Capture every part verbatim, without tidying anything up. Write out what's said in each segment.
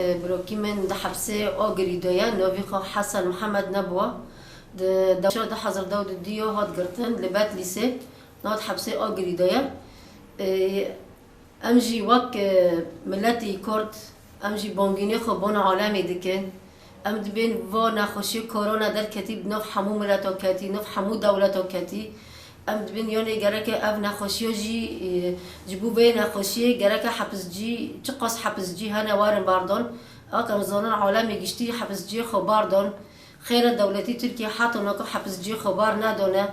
Birokî min di hepsê Agirî de ye, navê xwe Hesen Mihemed nebûye. Di deşa du hezar dew û du hat girtin li Betlîsê, nav di hepsê Agirî de ye. Ê, em jî wek, e, miletî Kurd, em jî bangînê xwe bona alemê dikin. Em dibên va nexweşiyê korona derketî di nav hemû mileta ketî, nav hemû dewleta ketî. Em dibên, yanê gereke ev nexweşiya jî, e, ji bo vê nexweşiyê gereke hepizcî, çiqas hepizcî hene werin bardan. Wek em zanin alemê giştî hepizciyê xwe bardan. Xêre dewletî Tirkiye heta naka hepizciyê xwe bar nedane.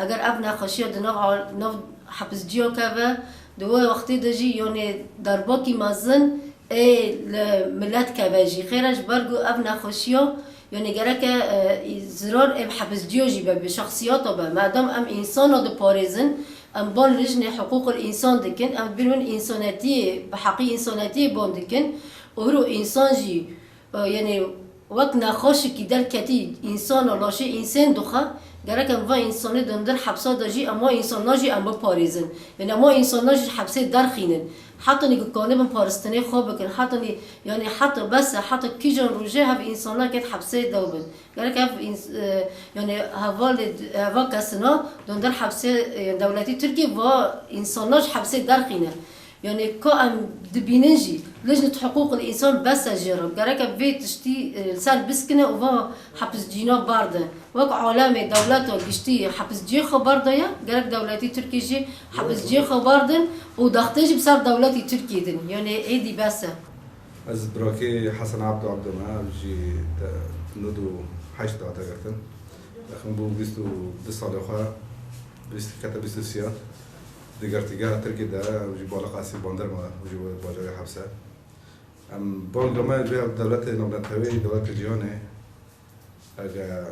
Eger ev nexweşiya di nav al-, nav hepizciya keve, di wê wextê de jî, yanê derbakî mezin ê li milet keve jî. Xêre ji ber ku ev nexweşiya, yanê gereke, e, zirar ê bi hepizciya jî be, bi şexsiyata be. Madem em însana diparêzin, em ban lijnê hiqûqil însan dikin, em dibên win însanetiyê, bi heqî însanetiyê ban dikin. Û hiro însan jî, e, yanê wek nexweşikî derketî însana laşê însên dixe, gerek em va însanê di hundir hepsa de jî em wa însana jî em biparêzin. Yanê em wa însana jî hepsê derxînin. Hetanî ku kanibin paristinê xwe bikin, hetanî, yanê heta bes e, heta kîjan rojê hev însana ket hepsê dew bin. Gerek ev îns-, e, yanê hevalê, heva kesina di hundir hepsê, e, dewletî Tirkiyê va însana ji hepsê derxîne. Yanê ka em dibînin jî, lijnet hiqûqil însan bes e jê re. Gereke vê tiştî, e, li ser biskine û va hepizcîna barde. Wek alemê dewleta giştî hepizciyê xwe bardaye, gerek dewletî Tirkî jî hepizciyê xwe bardin û daxtê jî bi ser dewletî Tirkî din. Yanê êdî bes e. Ez birakê Hesen Abdu Abdu me, ev jî te nod û heşt date girtin. Dixin bû bîst û du salê xwe, bîst, kete bîst û sê ya. Di girtîgeha Tirkî de, ew jî baliqasî bandir me, ew jî bajarê Hepse. Em banga me ji dewletê navneteweyî, dewletê cîhanê, eger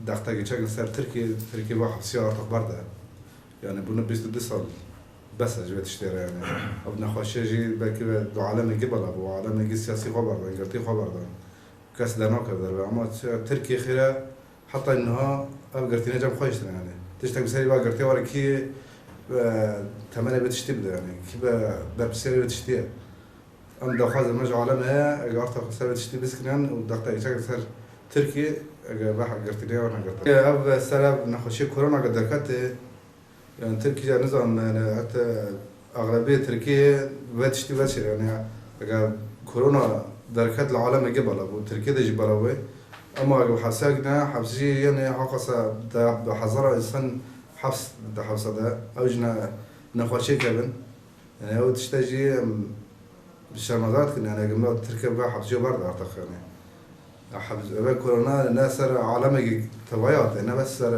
dextekî çekin ser Tirkî, Tirkî va hepsiya artix berde. Yani bûne bîst û du sal bes e ji vê tiştê re yani. Ev nexweşiye jî belkî ve du alemê gi bela bû, alemê gi siyasî xwe berdan, girtî xwe berdan. Kes dernakeve derve. Ama Tirkiye xêre heta niha ev girtîne cem xwe hiştin yani. Tiştek bi serî va girtî were kî, e, temenê vê tiştî bide yani. Kî be berpirsiyarê vê tiştî ye. Em daxwazê me ji alemê heye, eger arta xwe ser vê tiştî biskinin û dexteyê çekin ser Tirkiyê, eger veha girtînê ya negirtin. Ev ser ev nexweşiyê korona ke derketê, yani Tirkiye nizanim, yani heta axlebiyê Tirkiye vê tiştî veşê, yani eger korona derket li alemê ge bela bû, Tirkiye de jî bela bû. Ama eger hepsek ne, hepsî yê ne haqasa de bi hezara insan heps, di hepsa de, ew jî ne, nexweşiyê kevin. Yani ew tişte jî em şermezar dikin, yani eger me Tirkiye ve hepsiya berde artık yani. Ya heps-, eve korona ne ser alemekî tevaya hate, ne bes ser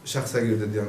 şexsekî didiyan.